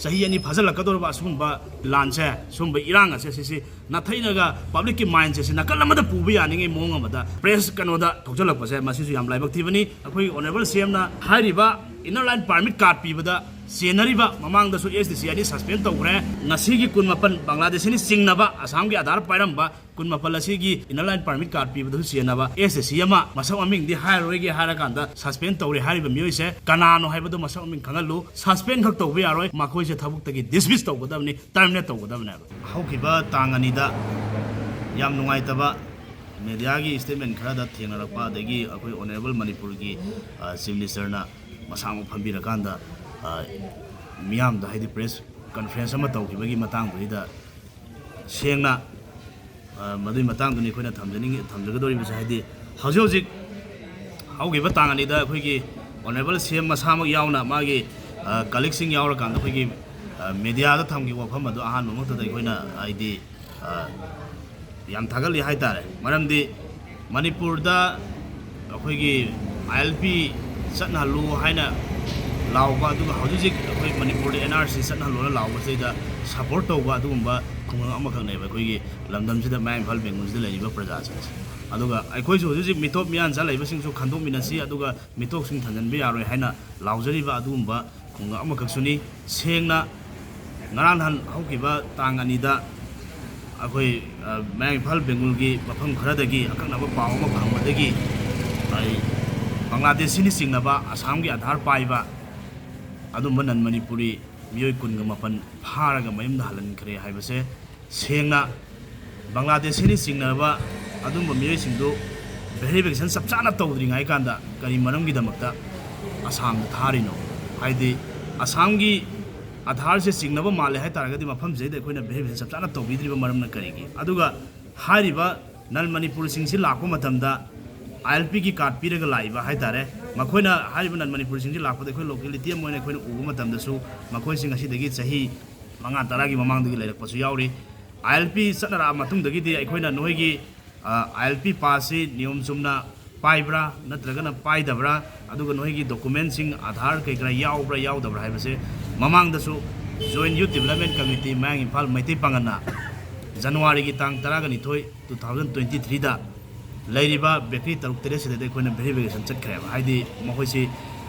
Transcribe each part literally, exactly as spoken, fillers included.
ꯆꯍꯤ ꯑꯅꯤ ꯐꯥꯖꯤꯜꯂꯛꯀꯗꯧꯔꯕ ꯑꯁꯤꯒꯨꯝꯕ ꯂꯥꯟꯁꯦ, ꯁꯤꯒꯨꯝꯕ ꯏꯔꯥꯡ ꯑꯁꯦ, ꯁꯤꯁꯤ ꯅꯥꯊꯩꯅꯒ ꯄꯕ꯭ꯂꯤꯛꯀꯤ ꯃꯥꯏꯟꯁꯦ ꯁꯤ ꯅꯥꯀꯜ ꯑꯃꯗ ꯄꯨꯕ ꯌꯥꯅꯤꯡꯉꯤ ꯃꯑꯣꯡ ꯑꯃꯗ ꯄ꯭ꯔꯦꯁ ꯀꯩꯅꯣꯗ ꯊꯣꯛꯆꯜꯂꯛꯄꯁꯦ, ꯃꯁꯤꯁꯨ ꯌꯥꯝ ꯂꯥꯏꯕꯛ ꯊꯤꯕꯅꯤ꯫ ꯑꯩꯈꯣꯏꯒꯤ ꯑꯣꯅꯔꯦꯕꯜ ꯁꯤ ꯑꯦꯝꯅ ꯍꯥꯏꯔꯤꯕ ꯏꯟꯅꯔ ꯂꯥꯏꯟ ꯄꯥꯔꯃꯤꯠ ꯀꯥꯔꯗ ꯄꯤꯕꯗ ꯆꯦꯟꯅꯔꯤꯕ, ꯃꯃꯥꯡꯗꯁꯨ ꯑꯦꯁ ꯗꯤ ꯁꯤ ꯑꯅꯤ ꯁꯁꯄꯦꯟ ꯇꯧꯈ꯭ꯔꯦ꯫ ꯉꯁꯤꯒꯤ ꯀꯨꯟꯃꯥꯄꯟ ꯕꯪꯒ꯭ꯂꯥꯗꯦꯁꯤꯅꯤ ꯆꯤꯡꯅꯕ ꯑꯁꯥꯝꯒꯤ ꯑꯙꯥꯔ ꯄꯥꯏꯔꯝꯕ ꯀꯨꯟꯃꯥꯄꯜ ꯑꯁꯤꯒꯤ ꯏꯟꯅꯔ ꯂꯥꯏꯟ ꯄꯥꯔꯃꯤꯠ ꯀꯥꯔꯗ ꯄꯤꯕꯗꯁꯨ ꯆꯦꯟꯅꯕ ꯑꯦꯁ ꯑꯦꯁ ꯁꯤ ꯑꯃ, ꯃꯁꯛ ꯃꯃꯤꯡꯗꯤ ꯍꯥꯏꯔꯔꯣꯏꯒꯦ ꯍꯥꯏꯔꯀꯥꯟꯗ, ꯁꯁꯄꯦꯟ ꯇꯧꯔꯦ ꯍꯥꯏꯔꯤꯕ ꯃꯤꯑꯣꯏꯁꯦ ꯀꯅꯥꯅꯣ ꯍꯥꯏꯕꯗꯨ ꯃꯁꯛ ꯃꯃꯤꯡ ꯈꯪꯍꯜꯂꯨ꯫ ꯁꯁꯄꯦꯟ ꯈꯛ ꯇꯧꯕ ꯌꯥꯔꯣꯏ, ꯃꯈꯣꯏꯁꯦ ꯊꯕꯛꯇꯒꯤ ꯗꯤꯁꯃꯤꯁ ꯇꯧꯒꯗꯕꯅꯤ, ꯇꯔꯃꯤꯅꯦꯠ ꯇꯧꯒꯗꯕꯅꯦꯕ꯫ ꯍꯧꯈꯤꯕ ꯇꯥꯡ ꯑꯅꯤꯗ ꯌꯥꯝ ꯅꯨꯡꯉꯥꯏꯇꯕ ꯃꯦꯗꯤꯌꯥꯒꯤ ꯁ꯭ꯇꯦꯠꯃꯦꯟ ꯈꯔꯗ ꯊꯦꯡꯅꯔꯛꯄ, ꯑꯗꯒꯤ ꯑꯩꯈꯣꯏ ꯑꯣꯅꯔꯦꯕꯜ ꯃꯅꯤꯄꯨꯔꯒꯤ, ꯑ, ꯆꯤꯐ ꯃꯤꯅꯤꯁꯇꯔꯅ ꯃꯁꯥꯃꯛ ꯐꯝꯕꯤꯔꯀꯥꯟꯗ, ꯑ, ꯃꯤꯌꯥꯝꯗ, ꯍꯥꯏꯗꯤ ꯄ꯭ꯔꯦꯁ ꯀꯟꯐ꯭ꯔꯦꯟꯁ ꯑꯃ ꯇꯧꯈꯤꯕꯒꯤ ꯃꯇꯥꯡꯗꯨꯗ ꯁꯦꯡꯅ, ꯑ, ꯃꯗꯨꯒꯤ ꯃꯇꯥꯡꯗꯨꯅꯤ ꯑꯩꯈꯣꯏꯅ ꯊꯝꯖꯅꯤꯡꯉꯤ, ꯊꯝꯖꯒꯗꯧꯔꯤꯕꯁꯦ꯫ ꯍꯥꯏꯗꯤ ꯍꯧꯖꯤꯛ ꯍꯧꯖꯤꯛ ꯍꯧꯈꯤꯕ ꯇꯥꯡ ꯑꯅꯤꯗ ꯑꯩꯈꯣꯏꯒꯤ ꯑꯣꯅꯔꯦꯕꯜ ꯁꯤ ꯑꯦꯝ ꯃꯁꯥꯃꯛ ꯌꯥꯎꯅ ꯃꯥꯒꯤ, ꯑ, ꯀꯂꯤꯛꯁꯤꯡ ꯌꯥꯎꯔꯀꯥꯟꯗ ꯑꯩꯈꯣꯏꯒꯤ, ꯑ, ꯃꯦꯗꯤꯌꯥꯗ ꯊꯝꯈꯤꯕ ꯋꯥꯐꯝ ꯑꯗꯨ ꯑꯍꯥꯟꯕꯃꯛꯇꯗ ꯑꯩꯈꯣꯏꯅ, ꯍꯥꯏꯗꯤ, ꯑ, ꯌꯥꯝ ꯊꯥꯒꯠꯂꯤ ꯍꯥꯏꯇꯥꯔꯦ꯫ ꯃꯔꯝꯗꯤ ꯃꯅꯤꯄꯨꯔꯗ ꯑꯩꯈꯣꯏꯒꯤ ꯑꯥꯏ ꯑꯦꯜ ꯄꯤ ꯆꯠꯅꯍꯜꯂꯨ ꯍꯥꯏꯅ ꯂꯥꯎꯕ, ꯑꯗꯨꯒ ꯍꯧꯖꯤꯛ ꯍꯧꯖꯤꯛ ꯑꯩꯈꯣꯏ ꯃꯅꯤꯄꯨꯔꯗ ꯑꯦꯟ ꯑꯥꯔ ꯁꯤ ꯆꯠꯅꯍꯜꯂꯣꯅ ꯂꯥꯎꯕꯁꯤꯗꯩꯗ ꯁꯄꯣꯔꯠ ꯇꯧꯕ ꯑꯗꯨꯒꯨꯝꯕ ꯈꯨꯡꯒꯪ ꯑꯃꯈꯛꯅꯦꯕ ꯑꯩꯈꯣꯏꯒꯤ ꯂꯝꯗꯝꯁꯤꯗ, ꯃꯌꯥꯡ ꯏꯝꯐꯥꯜ ꯕꯦꯡꯒꯣꯜꯁꯤꯗ ꯂꯩꯔꯤꯕ ꯄ꯭ꯔꯖꯥꯁꯤꯡꯁꯦ꯫ ꯑꯗꯨꯒ ꯑꯩꯈꯣꯏꯁꯨ ꯍꯧꯖꯤꯛ ꯍꯧꯖꯤꯛ ꯃꯤꯇꯣꯞ ꯃꯤꯌꯥꯟꯆꯥ ꯂꯩꯕꯁꯤꯡꯁꯨ ꯈꯟꯗꯣꯛꯃꯤꯟꯅꯁꯤ, ꯑꯗꯨꯒ ꯃꯤꯇꯣꯞꯁꯤꯡ ꯊꯟꯖꯟꯕ ꯌꯥꯔꯣꯏ ꯍꯥꯏꯅ ꯂꯥꯎꯖꯔꯤꯕ ꯑꯗꯨꯒꯨꯝꯕ ꯈꯨꯡꯒꯪ ꯑꯃꯈꯛꯁꯨꯅꯤ꯫ ꯁꯦꯡꯅ ꯉꯔꯥꯡ ꯅꯍꯥꯟ ꯍꯧꯈꯤꯕ ꯇꯥꯡ ꯑꯅꯤꯗ ꯑꯩꯈꯣꯏ, ꯑ, ꯃꯌꯥꯡ ꯏꯝꯐꯥꯜ ꯕꯦꯡꯒꯣꯜꯒꯤ ꯃꯐꯝ ꯈꯔꯗꯒꯤ ꯑꯀꯛꯅꯕ ꯄꯥꯎ ꯑꯃ ꯐꯪꯕꯗꯒꯤ ꯑꯩ ꯕꯪꯒ꯭ꯂꯥꯗꯦꯁꯤꯅ ꯆꯤꯡꯅꯕ ꯑꯁꯥꯝꯒꯤ ꯑꯙꯥꯔ ꯄꯥꯏꯕ ꯑꯗꯨꯝꯕ ꯅꯟ ꯃꯅꯤꯄꯨꯔꯤ ꯃꯤꯑꯣꯏ ꯀꯨꯟꯒ ꯃꯥꯄꯟ ꯐꯥꯔꯒ ꯃꯌꯨꯝꯗ ꯍꯜꯍꯟꯈ꯭ꯔꯦ ꯍꯥꯏꯕꯁꯦ ꯁꯦꯡꯅ ꯕꯪꯒ꯭ꯂꯥꯗꯦꯁꯤꯅ ꯆꯤꯡꯅꯔꯕ ꯑꯗꯨꯝꯕ ꯃꯤꯑꯣꯏꯁꯤꯡꯗꯨ ꯚꯦꯔꯤꯐꯤꯀꯦꯁꯟ ꯆꯞ ꯆꯥꯅ ꯇꯧꯗ꯭ꯔꯤꯉꯩ ꯀꯥꯟꯗ ꯀꯔꯤ ꯃꯔꯝꯒꯤꯗꯃꯛꯇ ꯑꯁꯥꯝꯗ ꯊꯥꯔꯤꯅꯣ? ꯍꯥꯏꯗꯤ ꯑꯁꯥꯝꯒꯤ ꯑꯙꯥꯔꯁꯦ ꯆꯤꯡꯅꯕ ꯃꯥꯜꯂꯦ ꯍꯥꯏ ꯇꯥꯔꯒꯗꯤ ꯃꯐꯝꯁꯤꯗꯩꯗ ꯑꯩꯈꯣꯏꯅ ꯚꯦꯔꯤꯐꯤꯀꯦꯁꯟ ꯆꯞ ꯆꯥꯅ ꯇꯧꯕꯤꯗ꯭ꯔꯤꯕ ꯃꯔꯝꯅ ꯀꯔꯤꯒꯤ? ꯑꯗꯨꯒ ꯍꯥꯏꯔꯤꯕ ꯅꯟ ꯃꯅꯤꯄꯨꯔꯤꯁꯤꯡꯁꯤ ꯂꯥꯛꯄ ꯃꯇꯝꯗ ꯑꯥꯏ ꯑꯦꯜ ꯄꯤꯒꯤ ꯀꯥꯔꯗ ꯄꯤꯔꯒ ꯂꯥꯛꯏꯕ ꯍꯥꯏ ꯇꯥꯔꯦ꯫ ꯃꯈꯣꯏꯅ ꯍꯥꯏꯔꯤꯕ ꯅꯟ ꯃꯅꯤꯄꯨꯔꯤꯁꯤꯡꯁꯤ ꯂꯥꯛꯄꯗ ꯑꯩꯈꯣꯏ ꯂꯣꯀꯦꯂꯤꯇꯤ ꯑꯃ ꯑꯣꯏꯅ ꯑꯩꯈꯣꯏꯅ ꯎꯕ ꯃꯇꯝꯗꯁꯨ ꯃꯈꯣꯏꯁꯤ ꯉꯁꯤꯗꯒꯤ ꯆꯍꯤ ꯃꯉꯥ ꯇꯔꯥꯒꯤ ꯃꯃꯥꯡꯗꯒꯤ ꯂꯩꯔꯛꯄꯁꯨ ꯌꯥꯎꯔꯤ꯫ ꯑꯥꯏ ꯑꯦꯜ ꯄꯤ ꯆꯠꯅꯔꯛꯑ ꯃꯇꯨꯡꯗꯒꯤꯗꯤ ꯑꯩꯈꯣꯏꯅ ꯅꯣꯏꯒꯤ, ꯑ, ꯑꯥꯏ ꯑꯦꯜ ꯄꯤ ꯄꯥꯁꯁꯤ ꯅꯤꯌꯣꯝ ꯆꯨꯝꯅ ꯄꯥꯏꯕ꯭ꯔꯥ ꯅꯠꯇ꯭ꯔꯒꯅ ꯄꯥꯏꯗꯕ꯭ꯔꯥ, ꯑꯗꯨꯒ ꯅꯣꯏꯒꯤ ꯗꯣꯀꯨꯃꯦꯟꯁꯤꯡ, ꯑꯥꯙꯥꯔ ꯀꯩ ꯀꯔꯥ ꯌꯥꯎꯕ꯭ꯔꯥ ꯌꯥꯎꯗꯕ꯭ꯔꯥ ꯍꯥꯏꯕꯁꯦ ꯃꯃꯥꯡꯗꯁꯨ Joint Youth Development Committee ꯃꯌꯥꯡ ꯏꯝꯐꯥꯜ ꯃꯩꯇꯩ ꯄꯥꯡꯒꯜꯅ ꯖꯅꯋꯥꯔꯤꯒꯤ ꯇꯥꯡ ꯇꯔꯥꯒ ꯅꯤꯊꯣꯏ, two thousand twenty three ꯗ ꯂꯩꯔꯤꯕ bakery ꯇꯔꯨꯛ ꯇꯔꯦꯠꯁꯤꯗꯗꯤ ꯑꯩꯈꯣꯏꯅ verification ꯆꯠꯈ꯭ꯔꯦꯕ꯫ ꯍꯥꯏꯗꯤ ꯃꯈꯣꯏꯁꯤ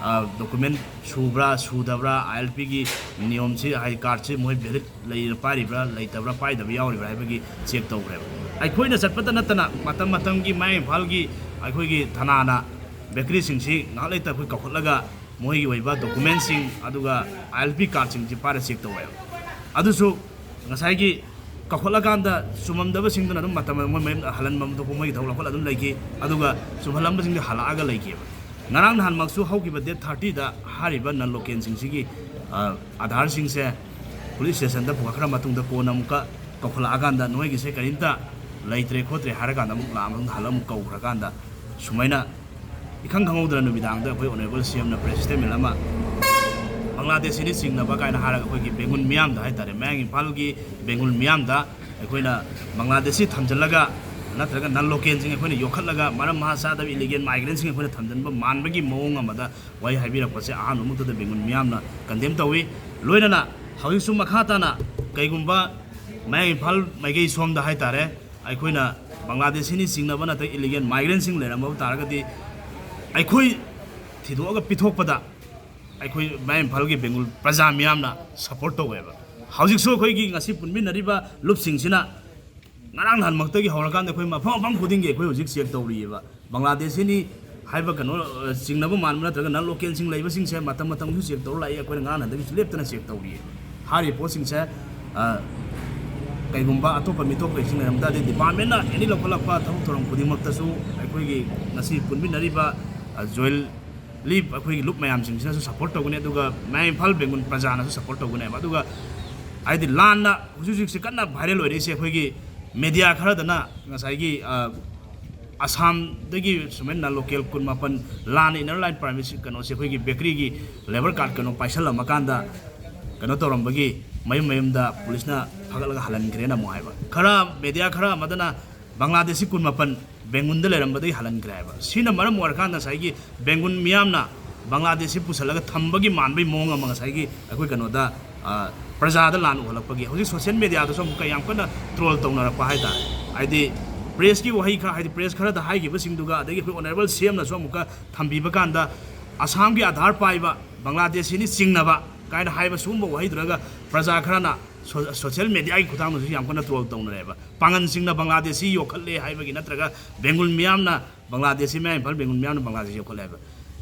document ꯁꯨꯕ꯭ꯔꯥ ꯁꯨꯗꯕ꯭ꯔꯥ, ILP ꯒꯤ ꯅꯤꯌꯣꯝꯁꯤ, ꯍꯥꯏꯗꯤ card ꯁꯤ ꯃꯣꯏ valid ꯂꯩꯔ ꯄꯥꯏꯔꯤꯕ꯭ꯔꯥ ꯂꯩꯇꯕ꯭ꯔꯥ ꯄꯥꯏꯗꯕ ꯌꯥꯎꯔꯤꯕ꯭ꯔꯥ ꯍꯥꯏꯕꯒꯤ check ꯇꯧꯈ꯭ꯔꯦꯕ꯫ ꯑꯩꯈꯣꯏꯅ ꯆꯠꯄꯇ ꯅꯠꯇꯅ ꯃꯇꯝ ꯃꯇꯝꯒꯤ ꯃꯌꯥꯡ ꯏꯝꯐꯥꯜꯒꯤ ꯑꯩꯈꯣꯏꯒꯤ ꯊꯅꯥꯅ bakery ꯁꯤꯡꯁꯤ ꯉꯥꯏꯍꯥꯛ ꯂꯩꯇ ꯑꯩꯈꯣꯏ ꯀꯧꯈꯠꯂꯒ ꯃꯣꯏꯒꯤ ꯑꯣꯏꯕ document ꯁꯤꯡ ꯑꯗꯨꯒ ILP card ꯁꯤꯡꯁꯤ ꯄꯥꯏꯔ check ꯇꯧꯋꯦꯕ꯫ ꯑꯗꯨꯁꯨ ꯉꯁꯥꯏꯒꯤ ꯀꯧꯈꯠꯂꯀꯥꯟꯗ ꯆꯨꯝꯃꯝꯗꯕꯁꯤꯡꯗꯨꯅ ꯑꯗꯨꯝ ꯃꯇꯝ ꯃꯣꯏ ꯃꯌꯨꯝꯗ ꯍꯜꯍꯟꯐꯝ ꯊꯣꯛꯄ ꯃꯣꯏꯒꯤ ꯊꯕꯛ ꯂꯧꯈꯠꯂ ꯑꯗꯨꯝ ꯂꯩꯈꯤ꯫ ꯑꯗꯨꯒ ꯆꯨꯝꯍꯜꯂꯝꯕꯁꯤꯡꯗꯤ ꯍꯜꯂꯛꯑꯒ ꯂꯩꯈꯤꯕ꯫ ꯉꯔꯥꯡ ꯅꯍꯥꯟꯃꯛꯁꯨ ꯍꯧꯈꯤꯕ date thirty ꯗ ꯍꯥꯏꯔꯤꯕ non local ꯁꯤꯡꯁꯤꯒꯤ, ꯑ, Aadhaar ꯁꯤꯡꯁꯦ police station ꯗ ꯄꯨꯈꯠꯈ꯭ꯔ ꯃꯇꯨꯡꯗ ꯀꯣꯟꯅ ꯑꯃꯨꯛꯀ ꯀꯧꯈꯠꯂꯛꯑꯀꯥꯟꯗ ꯅꯣꯏꯒꯤꯁꯦ ꯀꯔꯤꯝꯇ ꯂꯩꯇ꯭ꯔꯦ ꯈꯣꯠꯇ꯭ꯔꯦ ꯍꯥꯏꯔꯀꯥꯟꯗ ꯑꯃꯨꯛ ꯂꯥꯛꯑ ꯃꯇꯨꯡꯗ ꯍꯜꯂ ꯑꯃꯨꯛ ꯀꯧꯈ꯭ꯔꯀꯥꯟꯗ ꯁꯨꯃꯥꯏꯅ ꯏꯈꯪ ꯈꯪꯍꯧꯗꯅ ꯅꯨꯃꯤꯗꯥꯡꯗ ꯑꯩꯈꯣꯏ honourable CM ꯅ press statement ꯑꯃ ꯕꯪꯒ꯭ꯂꯥꯗꯦꯁꯤꯅ ꯆꯤꯡꯅꯕ ꯀꯥꯏꯅ ꯍꯥꯏꯔꯒ ꯑꯩꯈꯣꯏꯒꯤ ꯕꯦꯡꯒꯨꯜ ꯃꯤꯌꯥꯝꯗ ꯍꯥꯏꯇꯥꯔꯦ, ꯃꯌꯥꯡ ꯏꯝꯐꯥꯜꯒꯤ ꯕꯦꯡꯒꯨꯜ ꯃꯤꯌꯥꯝꯗ ꯑꯩꯈꯣꯏꯅ ꯕꯪꯒ꯭ꯂꯥꯗꯦꯁꯤ ꯊꯝꯖꯤꯜꯂꯒ ꯅꯠꯇ꯭ꯔꯒ non local ꯁꯤꯡ ꯑꯩꯈꯣꯏꯅ ꯌꯣꯛꯈꯠꯂꯒ ꯃꯔꯝ ꯃꯍꯥ ꯆꯥꯗꯕ illegal migrant ꯁꯤꯡ ꯑꯩꯈꯣꯏꯅ ꯊꯝꯖꯤꯟꯕ ꯃꯥꯟꯕꯒꯤ ꯃꯑꯣꯡ ꯑꯃꯗ ꯋꯥꯍꯩ ꯍꯥꯏꯕꯤꯔꯛꯄꯁꯦ ꯑꯍꯥꯟꯕꯃꯛꯇꯗ ꯕꯦꯡꯒꯨꯜ ꯃꯤꯌꯥꯝꯅ condemn ꯇꯧꯏ꯫ ꯂꯣꯏꯅꯅ ꯍꯧꯖꯤꯛꯁꯨ ꯃꯈꯥ ꯇꯥꯅ ꯀꯩꯒꯨꯝꯕ ꯃꯌꯥꯡ ꯏꯝꯐꯥꯜ ꯃꯥꯏꯀꯩ ꯁꯣꯝꯗ ꯍꯥꯏꯇꯥꯔꯦ, ꯑꯩꯈꯣꯏꯅ ꯕꯪꯒ꯭ꯂꯥꯗꯦꯁꯤꯅꯤ ꯆꯤꯡꯅꯕ ꯅꯠꯇ꯭ꯔꯒ illegal migrant ꯁꯤꯡ ꯂꯩꯔꯝꯕ ꯇꯥꯔꯒꯗꯤ ꯑꯩꯈꯣꯏ ꯊꯤꯗꯣꯛꯑꯒ ꯄꯤꯊꯣꯛꯄꯗ ꯑꯩꯈꯣꯏ ꯃꯌꯥꯡ ꯏꯝꯐꯥꯜꯒꯤ ꯕꯦꯡꯒꯨꯜ ꯄ꯭ꯔꯖꯥ ꯃꯤꯌꯥꯝꯅ support ꯇꯧꯋꯦꯕ꯫ ꯍꯧꯖꯤꯛꯁꯨ ꯑꯩꯈꯣꯏꯒꯤ ꯉꯁꯤ ꯄꯨꯟꯃꯤꯟꯅꯔꯤꯕ ꯂꯨꯞꯁꯤꯡꯁꯤꯅ ꯉꯔꯥꯡ ꯅꯍꯥꯟꯃꯛꯇꯒꯤ ꯍꯧꯔꯀꯥꯟꯗ ꯑꯩꯈꯣꯏ ꯃꯐꯝ ꯃꯐꯝ ꯈꯨꯗꯤꯡꯒꯤ ꯑꯩꯈꯣꯏ ꯍꯧꯖꯤꯛ check ꯇꯧꯔꯤꯑꯕ꯫ ꯕꯪꯒ꯭ꯂꯥꯗꯦꯁꯤꯅꯤ ꯍꯥꯏꯕ ꯀꯩꯅꯣ, ꯑ, ꯆꯤꯡꯅꯕ ꯃꯥꯟꯕ ꯅꯠꯇ꯭ꯔꯒ non local ꯁꯤꯡ ꯂꯩꯕꯁꯤꯡꯁꯦ ꯃꯇꯝ ꯃꯇꯝꯒꯤꯁꯨ check ꯇꯧꯔ ꯂꯥꯛꯏ꯫ ꯑꯩꯈꯣꯏꯅ ꯉꯔꯥꯡ ꯅꯍꯥꯟꯗꯒꯤꯁꯨ ꯂꯦꯞꯇꯅ check ꯇꯧꯔꯤꯌꯦ꯫ ꯍꯥꯏꯔꯤꯕ ꯄꯣꯠꯁꯤꯡꯁꯦ, ꯑ, ꯀꯩꯒꯨꯝꯕ ꯑꯇꯣꯞꯄ ꯃꯤꯊꯣꯛ ꯀꯩꯁꯤꯡ ꯂꯩꯔꯝ ꯇꯥꯔꯗꯤ department ꯅ any ꯂꯧꯈꯠꯂꯛꯄ ꯊꯕꯛ ꯊꯧꯔꯝ ꯈꯨꯗꯤꯡꯃꯛꯇꯁꯨ ꯑꯩꯈꯣꯏꯒꯤ ꯉꯁꯤ ꯄꯨꯟꯃꯤꯟꯅꯔꯤꯕ, ꯑ, ꯖꯣꯏꯜ ꯂꯤ ꯑꯩꯈꯣꯏꯒꯤ ꯂꯨꯞ ꯃꯌꯥꯝꯁꯤꯡꯁꯤꯅꯁꯨ support ꯇꯧꯒꯅꯤ, ꯑꯗꯨꯒ ꯃꯌꯥꯡ ꯏꯝꯐꯥꯜ ꯕꯦꯡꯒꯨꯜ ꯄ꯭ꯔꯖꯥꯅꯁꯨ support ꯇꯧꯒꯅꯦꯕ꯫ ꯑꯗꯨꯒ ꯍꯥꯏꯗꯤ ꯂꯥꯟꯅ ꯍꯧꯖꯤꯛ ꯍꯧꯖꯤꯛꯁꯦ ꯀꯟꯅ viral ꯑꯣꯏꯔꯛꯏꯁꯦ ꯑꯩꯈꯣꯏꯒꯤ media ꯈꯔꯗꯅ ꯉꯁꯥꯏꯒꯤ, ꯑ, ꯑꯁꯥꯝꯗꯒꯤ ꯁꯨꯃꯥꯏꯅ local ꯀꯨꯟꯃꯥꯄꯟ ꯂꯥꯟꯅ inner line permit ꯀꯩꯅꯣꯁꯦ ꯑꯩꯈꯣꯏꯒꯤ bakery ꯒꯤ labour card ꯀꯩꯅꯣ ꯄꯥꯏꯁꯜꯂꯝꯃꯀꯥꯟꯗ ꯀꯩꯅꯣ ꯇꯧꯔꯝꯕꯒꯤ ꯃꯌꯨꯝ ꯃꯌꯨꯝꯗ police ꯅ ꯐꯥꯒꯠꯂꯒ ꯍꯜꯍꯟꯈ꯭ꯔꯦꯅ ꯑꯃꯨꯛ ꯍꯥꯏꯕ꯫ ꯈꯔ media ꯈꯔ ꯑꯃꯗꯅ ꯕꯪꯒ꯭ꯂꯥꯗꯦꯁꯤ ꯀꯨꯟꯃꯥꯄꯟ ꯕꯦꯡꯒꯨꯟꯗ ꯂꯩꯔꯝꯕꯗꯒꯤ ꯍꯜꯍꯟꯈ꯭ꯔꯦ ꯍꯥꯏꯕ꯫ ꯁꯤꯅ ꯃꯔꯝ ꯑꯣꯏꯔꯀꯥꯟꯗ ꯉꯁꯥꯏꯒꯤ ꯕꯦꯡꯒꯨꯟ ꯃꯤꯌꯥꯝꯅ ꯕꯪꯒ꯭ꯂꯥꯗꯦꯁꯁꯤ ꯄꯨꯁꯜꯂꯒ ꯊꯝꯕꯒꯤ ꯃꯥꯟꯕꯒꯤ ꯃꯑꯣꯡ ꯑꯃ ꯉꯁꯥꯏꯒꯤ ꯑꯩꯈꯣꯏ ꯀꯩꯅꯣꯗ, ꯑ, ꯄ꯭ꯔꯖꯥꯗ ꯂꯥꯟ ꯎꯍꯜꯂꯛꯄꯒꯤ ꯍꯧꯖꯤꯛ ꯁꯣꯁꯤꯌꯦꯜ ꯃꯦꯗꯤꯌꯥꯗꯁꯨ ꯑꯃꯨꯛꯀ ꯌꯥꯝ ꯀꯟꯅ ꯇ꯭ꯔꯣꯜ ꯇꯧꯅꯔꯛꯄ ꯍꯥꯏꯇꯥꯔꯦ꯫ ꯍꯥꯏꯗꯤ ꯄ꯭ꯔꯦꯁꯀꯤ ꯋꯥꯍꯩ ꯈꯔ, ꯍꯥꯏꯗꯤ ꯄ꯭ꯔꯦꯁ ꯈꯔꯗ ꯍꯥꯏꯈꯤꯕꯁꯤꯡꯗꯨꯒ, ꯑꯗꯒꯤ ꯑꯩꯈꯣꯏ ꯑꯣꯅꯔꯦꯕꯜ ꯁꯤ ꯑꯦꯝꯅꯁꯨ ꯑꯃꯨꯛꯀ ꯊꯝꯕꯤꯕ ꯀꯥꯟꯗ, "ꯑꯁꯥꯝꯒꯤ ꯑꯙꯥꯔ ꯄꯥꯏꯕ ꯕꯪꯒ꯭ꯂꯥꯗꯦꯁꯤꯅꯤ ꯆꯤꯡꯅꯕ" ꯀꯥꯏꯅ ꯍꯥꯏꯕ ꯁꯤꯒꯨꯝꯕ ꯋꯥꯍꯩꯗꯨꯔꯒ ꯄ꯭ꯔꯖꯥ ꯈꯔꯅ ꯁꯣ-, ꯁꯣꯁꯤꯌꯦꯜ ꯃꯦꯗꯤꯌꯥꯒꯤ ꯈꯨꯠꯊꯥꯡꯗꯁꯨ ꯌꯥꯝ ꯀꯟꯅ ꯇ꯭ꯔꯣꯜ ꯇꯧꯅꯔꯦꯕ꯫ ꯄꯥꯡꯒꯟꯁꯤꯡꯅ ꯕꯪꯒ꯭ꯂꯥꯗꯦꯁꯤ ꯌꯣꯛꯈꯠꯂꯦ ꯍꯥꯏꯕꯒꯤ ꯅꯠꯇ꯭ꯔꯒ ꯕꯦꯡꯒꯨꯜ ꯃꯤꯌꯥꯝꯅ ꯕꯪꯒ꯭ꯂꯥꯗꯦꯁꯤ, ꯃꯌꯥꯡ ꯏꯝꯐꯥꯜ ꯕꯦꯡꯒꯨꯜ ꯃꯤꯌꯥꯝꯅ ꯕꯪꯒ꯭ꯂꯥꯗꯦꯁꯤ ꯌꯣꯛꯈꯠꯂꯦ ꯍꯥꯏꯕ꯫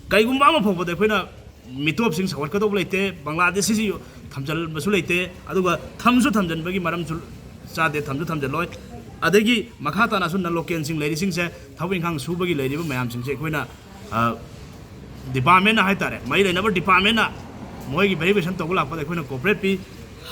ꯀꯩꯒꯨꯝꯕ ꯑꯃ ꯐꯥꯎꯕꯗ ꯑꯩꯈꯣꯏꯅ ꯃꯤꯇꯣꯞꯁꯤꯡ ꯁꯧꯒꯠꯀꯗꯧꯕ ꯂꯩꯇꯦ, ꯕꯪꯒ꯭ꯂꯥꯗꯦꯁꯤꯁꯤ ꯊꯝꯖꯤꯟꯕꯁꯨ ꯂꯩꯇꯦ, ꯑꯗꯨꯒ ꯊꯝꯁꯨ ꯊꯝꯖꯤꯟꯕꯒꯤ ꯃꯔꯝꯁꯨ ꯆꯥꯗꯦ, ꯊꯝꯁꯨ ꯊꯝꯖꯤꯜꯂꯣꯏ꯫ ꯑꯗꯒꯤ ꯃꯈꯥ ꯇꯥꯅꯁꯨ ꯅꯟ ꯂꯣꯀꯦꯜꯁꯤꯡ ꯂꯩꯔꯤꯁꯤꯡꯁꯦ, ꯊꯕꯛ ꯏꯪꯈꯥꯡ ꯁꯨꯕꯒꯤ ꯂꯩꯔꯤꯕ ꯃꯌꯥꯝꯁꯤꯡꯁꯦ ꯑꯩꯈꯣꯏꯅ, ꯑ, ꯗꯤꯄꯥꯔꯠꯃꯦꯟꯅ ꯍꯥꯏꯇꯥꯔꯦ, ꯃꯔꯤ ꯂꯩꯅꯕ ꯗꯤꯄꯥꯔꯠꯃꯦꯟꯅ ꯃꯣꯏꯒꯤ ꯚꯦꯔꯤꯐꯤꯀꯦꯁꯟ ꯇꯧꯕ ꯂꯥꯛꯄꯗ ꯑꯩꯈꯣꯏꯅ ꯀꯣꯑꯣꯄꯔꯦꯠ ꯄꯤ꯫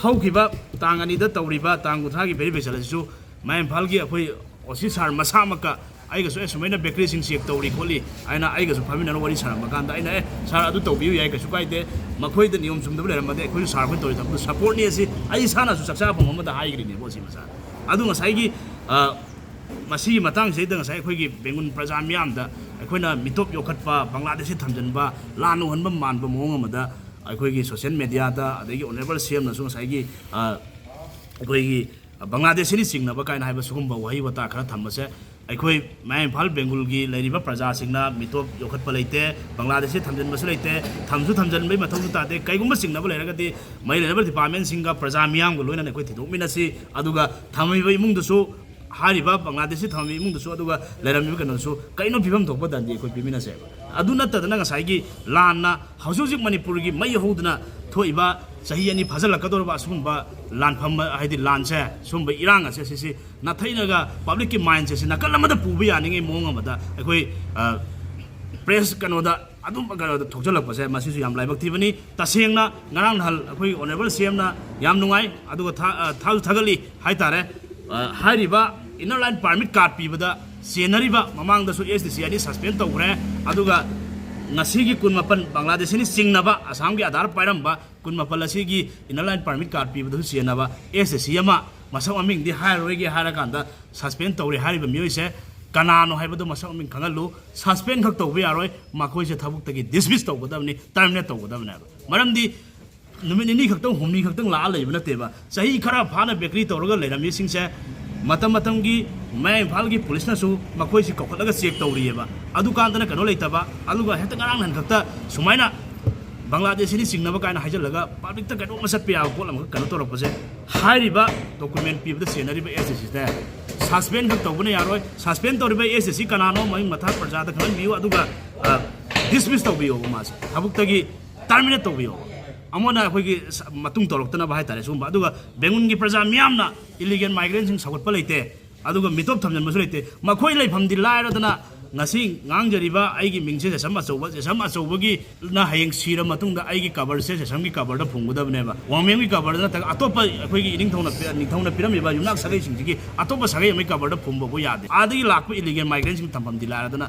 ꯍꯧꯈꯤꯕ ꯇꯥꯡ ꯑꯅꯤꯗ ꯇꯧꯔꯤꯕ ꯇꯥꯡ ꯀꯨꯟꯊ꯭ꯔꯥꯒꯤ ꯚꯦꯔꯤꯐꯤꯀꯦꯁꯟ ꯑꯁꯤꯁꯨ ꯃꯌꯥꯡ ꯏꯝꯐꯥꯜꯒꯤ ꯑꯩꯈꯣꯏ ꯑꯣ ꯁꯤ ꯁꯥꯔ ꯃꯁꯥꯃꯛꯀ ꯑꯩꯒꯁꯨ, "ꯑꯦ, ꯁꯨꯃꯥꯏꯅ ꯕꯦꯀꯔꯤꯁꯤꯡ ꯆꯦꯛ ꯇꯧꯔꯤ ꯈꯣꯠꯂꯤ" ꯍꯥꯏꯅ ꯑꯩꯒꯁꯨ ꯐꯝꯃꯤꯟꯅꯔꯒ ꯋꯥꯔꯤ ꯁꯥꯔꯝꯕ ꯀꯥꯟꯗ ꯑꯩꯅ, "ꯑꯦ, ꯁꯥꯔ, ꯑꯗꯨ ꯇꯧꯕꯤꯌꯨ ꯌꯥꯏ, ꯀꯩꯁꯨ ꯀꯥꯏꯗꯦ, ꯃꯈꯣꯏꯗ ꯅꯤꯌꯣꯝ ꯆꯨꯝꯗꯕ ꯂꯩꯔꯝꯃꯗꯤ ꯑꯩꯈꯣꯏꯁꯨ ꯁꯥꯔ ꯑꯩꯈꯣꯏꯅ ꯇꯧꯔꯤ ꯊꯕꯛꯇꯨ ꯁꯞꯄꯣꯔꯠꯅꯤ" ꯑꯁꯤ ꯑꯩ ꯏꯁꯥꯅꯁꯨ ꯆꯥꯛꯆꯥꯐꯝ ꯑꯃꯗ ꯍꯥꯏꯈ꯭ꯔꯤꯅꯦꯕ ꯑꯣ ꯁꯤ ꯃꯁꯥ꯫ ꯑꯗꯨ ꯉꯁꯥꯏꯒꯤ, ꯑ, ꯃꯁꯤꯒꯤ ꯃꯇꯥꯡꯁꯤꯗ ꯉꯁꯥꯏ ꯑꯩꯈꯣꯏꯒꯤ ꯕꯦꯡꯒꯨꯜ ꯄ꯭ꯔꯖꯥ ꯃꯤꯌꯥꯝꯗ ꯑꯩꯈꯣꯏꯅ ꯃꯤꯇꯣꯞ ꯌꯣꯛꯈꯠꯄ, ꯕꯪꯒ꯭ꯂꯥꯗꯦꯁꯁꯤ ꯊꯝꯖꯤꯟꯕ, ꯂꯥꯟ ꯎꯍꯟꯕ ꯃꯥꯟꯕ ꯃꯑꯣꯡ ꯑꯃꯗ ꯑꯩꯈꯣꯏꯒꯤ ꯁꯣꯁꯤꯌꯦꯜ ꯃꯦꯗꯤꯌꯥꯗ, ꯑꯗꯒꯤ ꯑꯣꯅꯔꯦꯕꯜ ꯁꯤ ꯑꯦꯝꯅꯁꯨ ꯉꯁꯥꯏꯒꯤ, ꯑ, ꯑꯩꯈꯣꯏꯒꯤ ꯕꯪꯒ꯭ꯂꯥꯗꯦꯁꯤꯅꯤ ꯆꯤꯡꯅꯕ ꯀꯥꯏꯅ ꯍꯥꯏꯕ ꯁꯤꯒꯨꯝꯕ ꯋꯥꯍꯩ ꯋꯥꯇꯥ ꯈꯔ ꯊꯝꯕꯁꯦ, ꯑꯩꯈꯣꯏ ꯃꯌꯥꯡ ꯏꯝꯐꯥꯜ ꯕꯦꯡꯒꯨꯜꯒꯤ ꯂꯩꯔꯤꯕ ꯄ꯭ꯔꯖꯥꯁꯤꯡꯅ ꯃꯤꯇꯣꯞ ꯌꯣꯛꯈꯠꯄ ꯂꯩꯇꯦ, ꯕꯪꯒ꯭ꯂꯥꯗꯦꯁꯁꯤ ꯊꯝꯖꯤꯟꯕꯁꯨ ꯂꯩꯇꯦ, ꯊꯝꯁꯨ ꯊꯝꯖꯤꯟꯕꯒꯤ ꯃꯊꯧꯁꯨ ꯇꯥꯗꯦ꯫ ꯀꯩꯒꯨꯝꯕ ꯆꯤꯡꯅꯕ ꯂꯩꯔꯒꯗꯤ ꯃꯔꯤ ꯂꯩꯅꯕ ꯗꯤꯄꯥꯔꯠꯃꯦꯟꯁꯤꯡꯒ ꯄ꯭ꯔꯖꯥ ꯃꯤꯌꯥꯝꯒ ꯂꯣꯏꯅꯅ ꯑꯩꯈꯣꯏ ꯊꯤꯗꯣꯛꯃꯤꯟꯅꯁꯤ, ꯑꯗꯨꯒ ꯊꯝꯃꯤꯕ ꯏꯃꯨꯡꯗꯨꯁꯨ, ꯍꯥꯏꯔꯤꯕ ꯕꯪꯒ꯭ꯂꯥꯗꯦꯁꯁꯤ ꯊꯝꯃꯤꯕ ꯏꯃꯨꯡꯗꯨꯁꯨ, ꯑꯗꯨꯒ ꯂꯩꯔꯝꯃꯤꯕ ꯀꯩꯅꯣꯗꯨꯁꯨ ꯀꯩꯅꯣ ꯐꯤꯕꯝ ꯊꯣꯛꯄ ꯗꯟꯗꯤ ꯑꯩꯈꯣꯏ ꯄꯤꯃꯤꯟꯅꯁꯦꯕ꯫ ꯑꯗꯨ ꯅꯠꯇꯗꯅ ꯉꯁꯥꯏꯒꯤ ꯂꯥꯟꯅ ꯍꯧꯖꯤꯛ ꯍꯧꯖꯤꯛ ꯃꯅꯤꯄꯨꯔꯒꯤ ꯃꯩ ꯍꯧꯗꯅ ꯊꯣꯛꯏꯕ ꯆꯍꯤ ꯑꯅꯤ ꯐꯥꯖꯤꯜꯂꯛꯀꯗꯧꯔꯕ ꯑꯁꯤꯒꯨꯝꯕ ꯂꯥꯟꯐꯝ, ꯍꯥꯏꯗꯤ ꯂꯥꯟꯁꯦ, ꯁꯨꯝꯕ ꯏꯔꯥꯡ ꯑꯁꯦ ꯁꯤꯁꯤ ꯅꯥꯊꯩꯅꯒ ꯄꯕ꯭ꯂꯤꯛꯀꯤ ꯃꯥꯏꯟꯁꯦ ꯁꯤ ꯅꯥꯀꯜ ꯑꯃꯗ ꯄꯨꯕ ꯌꯥꯅꯤꯡꯉꯤ ꯃꯑꯣꯡ ꯑꯃꯗ ꯑꯩꯈꯣꯏ, ꯑ, ꯄ꯭ꯔꯦꯁ ꯀꯩꯅꯣꯗ ꯑꯗꯨꯝꯕ ꯀꯩꯅꯣꯗ ꯊꯣꯛꯆꯜꯂꯛꯄꯁꯦ ꯃꯁꯤꯁꯨ ꯌꯥꯝ ꯂꯥꯏꯕꯛ ꯊꯤꯕꯅꯤ꯫ ꯇꯁꯦꯡꯅ ꯉꯔꯥꯡ ꯅꯍꯥꯟ ꯑꯩꯈꯣꯏ ꯑꯣꯅꯔꯦꯕꯜ ꯁꯤ ꯑꯦꯝꯅ ꯌꯥꯝ ꯅꯨꯡꯉꯥꯏ, ꯑꯗꯨꯒ ꯊꯥ-, ꯑ, ꯊꯥꯁꯨ ꯊꯥꯒꯠꯂꯤ ꯍꯥꯏꯇꯥꯔꯦ꯫ ꯑ, ꯍꯥꯏꯔꯤꯕ ꯏꯟꯅꯔ ꯂꯥꯏꯟ ꯄꯥꯔꯃꯤꯠ ꯀꯥꯔꯗ ꯄꯤꯕꯗ ꯆꯦꯟꯅꯔꯤꯕ ꯃꯃꯥꯡꯗꯁꯨ ꯑꯦꯁ ꯗꯤ ꯁꯤ ꯑꯅꯤ ꯁꯁꯄꯦꯟ ꯇꯧꯈ꯭ꯔꯦ, ꯑꯗꯨꯒ ꯉꯁꯤꯒꯤ ꯀꯨꯟꯃꯥꯄꯟ ꯕꯪꯒ꯭ꯂꯥꯗꯦꯁꯤꯅꯤ ꯆꯤꯡꯅꯕ ꯑꯁꯥꯝꯒꯤ ꯑꯙꯥꯔ ꯄꯥꯏꯔꯝꯕ ꯀꯨꯟꯃꯥꯄꯜ ꯑꯁꯤꯒꯤ ꯏꯟꯅꯔ ꯂꯥꯏꯟ ꯄꯥꯔꯃꯤꯠ ꯀꯥꯔꯗ ꯄꯤꯕꯗꯁꯨ ꯆꯦꯟꯅꯕ ꯑꯦꯁ ꯗꯤ ꯁꯤ ꯑꯃ, ꯃꯁꯛ ꯃꯃꯤꯡꯗꯤ ꯍꯥꯏꯔꯔꯣꯏꯒꯦ ꯍꯥꯏꯔꯀꯥꯟꯗ, ꯁꯁꯄꯦꯟ ꯇꯧꯔꯦ ꯍꯥꯏꯔꯤꯕ ꯃꯤꯑꯣꯏꯁꯦ ꯀꯅꯥꯅꯣ ꯍꯥꯏꯕꯗꯨ ꯃꯁꯛ ꯃꯃꯤꯡ ꯈꯪꯍꯜꯂꯨ꯫ ꯁꯁꯄꯦꯟ ꯈꯛ ꯇꯧꯕ ꯌꯥꯔꯣꯏ, ꯃꯈꯣꯏꯁꯦ ꯊꯕꯛꯇꯒꯤ ꯗꯤꯁꯃꯤꯁ ꯇꯧꯒꯗꯕꯅꯤ, ꯇꯔꯃꯤꯅꯦꯠ ꯇꯧꯒꯗꯕꯅꯦꯕ꯫ ꯃꯔꯝꯗꯤ ꯅꯨꯃꯤꯠ ꯅꯤꯅꯤ ꯈꯛꯇꯪ, ꯍꯨꯝꯅꯤ ꯈꯛꯇꯪ ꯂꯥꯛꯑ ꯂꯩꯕ ꯅꯠꯇꯦꯕ꯫ ꯆꯍꯤ ꯈꯔ ꯐꯥꯅ ꯕꯦꯀꯔꯤ ꯇꯧꯔꯒ ꯂꯩꯔꯝꯃꯤꯁꯤꯡꯁꯦ ꯃꯇꯝ ꯃꯇꯝꯒꯤ ꯃꯌꯥꯏ ꯏꯝꯐꯥꯜꯒꯤ ꯄꯨꯂꯤꯁꯅꯁꯨ ꯃꯈꯣꯏꯁꯤ ꯀꯧꯈꯠꯂꯒ ꯆꯦꯛ ꯇꯧꯔꯤꯑꯕ꯫ ꯑꯗꯨꯀꯥꯟꯗꯅ ꯀꯩꯅꯣ ꯂꯩꯇꯕ, ꯑꯗꯨꯒ ꯍꯦꯛꯇ ꯉꯔꯥꯡ ꯅꯍꯥꯟ ꯈꯛꯇ ꯁꯨꯃꯥꯏꯅ ꯕꯪꯒ꯭ꯂꯥꯗꯦꯁꯤꯅ ꯆꯤꯡꯅꯕ ꯀꯥꯏꯅ ꯍꯥꯏꯖꯤꯜꯂꯒ ꯄꯕ꯭ꯂꯤꯛꯇ ꯀꯩꯅꯣꯝꯃ ꯆꯠꯄ ꯌꯥꯕ ꯄꯣꯠ ꯑꯃꯈꯛ ꯀꯩꯅꯣ ꯇꯧꯔꯛꯄꯁꯦ, ꯍꯥꯏꯔꯤꯕ ꯗꯣꯀꯨꯃꯦꯟ ꯄꯤꯕꯗ ꯆꯦꯟꯅꯔꯤꯕ ꯑꯦꯁ ꯑꯦꯁ ꯁꯤꯗ ꯁꯁꯄꯦꯟ ꯈꯛ ꯇꯧꯕꯅ ꯌꯥꯔꯣꯏ꯫ ꯁꯁꯄꯦꯟ ꯇꯧꯔꯤꯕ ꯑꯦꯁ ꯑꯦꯁ ꯁꯤ ꯀꯅꯥꯅꯣ, ꯃꯃꯤꯡ ꯃꯊꯥ ꯄ꯭ꯔꯖꯥꯗ ꯈꯪꯍꯟꯕꯤꯌꯨ, ꯑꯗꯨꯒ ꯗꯤꯁꯃꯤꯁ ꯇꯧꯕꯤꯌꯣꯕ, ꯃꯥꯁꯦ ꯊꯕꯛꯇꯒꯤ ꯇꯔꯃꯤꯅꯦꯠ ꯇꯧꯕꯤꯌꯣꯕ꯫ ꯑꯃꯅ ꯑꯩꯈꯣꯏꯒꯤ ꯁ-, ꯃꯇꯨꯡ ꯇꯧꯔꯛꯇꯅꯕ ꯍꯥꯏꯇꯥꯔꯦ꯫ ꯁꯤꯒꯨꯝꯕ, ꯑꯗꯨꯒ ꯕꯦꯡꯒꯨꯟꯒꯤ ꯄ꯭ꯔꯖꯥ ꯃꯤꯌꯥꯝꯅ ꯏꯂꯤꯒꯦꯜ ꯃꯥꯏꯒ꯭ꯔꯦꯟꯁꯤꯡ ꯁꯧꯒꯠꯄ ꯂꯩꯇꯦ, ꯑꯗꯨꯒ ꯃꯤꯇꯣꯞ ꯊꯝꯖꯤꯟꯕꯁꯨ ꯂꯩꯇꯦ꯫ ꯃꯈꯣꯏ ꯂꯩꯐꯝꯗꯤ ꯂꯥꯏꯔꯗꯅ ꯉꯁꯤ ꯉꯥꯡꯖꯔꯤꯕ ꯑꯩꯒꯤ ꯃꯤꯡꯁꯦ ꯖꯦꯁꯝ ꯑꯆꯧꯕ, ꯖꯦꯁꯝ ꯑꯆꯧꯕꯒꯤꯅ ꯍꯌꯦꯡ ꯁꯤꯔ ꯃꯇꯨꯡꯗ ꯑꯩꯒꯤ ꯀꯕꯔꯁꯦ ꯖꯦꯁꯝꯒꯤ ꯀꯕꯔꯗ ꯐꯨꯝꯒꯗꯕꯅꯦꯕ, ꯋꯥꯡꯃꯦꯝꯒꯤ ꯀꯕꯔꯗ ꯅꯠꯇ꯭ꯔꯒ ꯑꯇꯣꯞꯄ ꯑꯩꯈꯣꯏꯒꯤ ꯏꯅꯤꯡꯊꯧꯅ ꯄꯤ-, ꯅꯤꯡꯊꯧꯅ ꯄꯤꯔꯝꯃꯤꯕ ꯌꯨꯝꯅꯥꯛ ꯁꯥꯒꯩꯁꯤꯡꯁꯤꯒꯤ ꯑꯇꯣꯞꯄ ꯁꯥꯒꯩ ꯑꯃꯒꯤ ꯀꯕꯔꯗ ꯐꯨꯝꯕꯕꯨ ꯌꯥꯗꯦ꯫ ꯑꯥꯗꯒꯤ ꯂꯥꯛꯄ ꯏꯂꯤꯒꯦꯜ ꯃꯥꯏꯒ꯭ꯔꯦꯟꯁꯤꯡ ꯊꯝꯐꯝꯗꯤ ꯂꯥꯏꯔꯗꯅ